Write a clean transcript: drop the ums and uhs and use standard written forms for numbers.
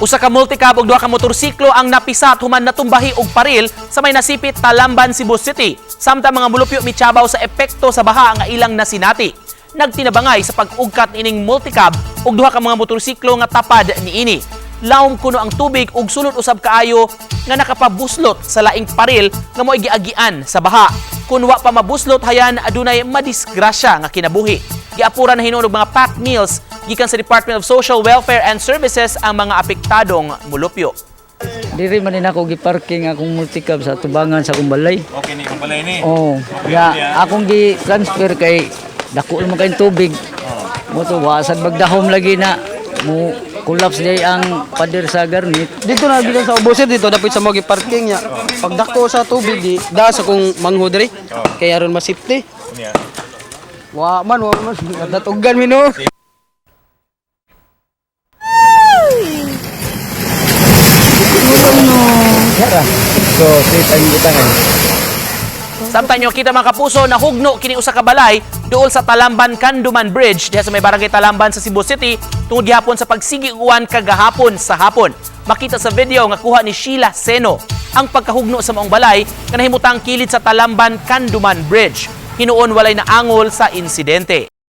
Usa ka multicab ug duha ka motorsiklo ang napisat human natumbahi og paril sa may nasipit, Talamban, Cebu City. Samtang mga mulupyo michabaw sa epekto sa baha nga ilang nasinati. Nagtinabangay sa pag-ugkat niining multicab ug duha ka mga motorsiklo nga tapad niini. Lawom kuno ang tubig ug sulod usab kaayo nga nakapabuslot sa laing paril nga mo'y giagian sa baha. Kun wa pa mabuslot hayan, adunay madisgrasya nga kinabuhi. Giapuran na hinuon og mga packed meals gikan sa Department of Social Welfare and Services ang mga apektadong mulupyo. Diri man din ako giparking akong multicab sa tubangan sa akong balay. Okay ni kung balay ni. Oh, ya akong gi-transfer kay dako naman kayong tubig. Mo to wasad bagdahom lagi na mo collapse day ang pader sa garnit. Dito na gikan sa ubos, sir, dito dapat sa mo parking niya. Pagdako sa tubig di da sa kong manghod diri. Kay aron masipti. Niya. Wa man, wa man. Natugan mi no. So, kita ang gitangan. Samtang nyo kita, mga kapuso, nahugno kini usa ka balay duol sa Talamban Canduman Bridge diha sa may barangay Talamban sa Cebu City tungod gihapon sa pagsigi uwan kagahapon sa hapon. Makita sa video nga kuha ni Sheila Seno ang pagkahugno sa maong balay nga nahimutang kilid sa Talamban Canduman Bridge. Hinuon walay naangol sa insidente.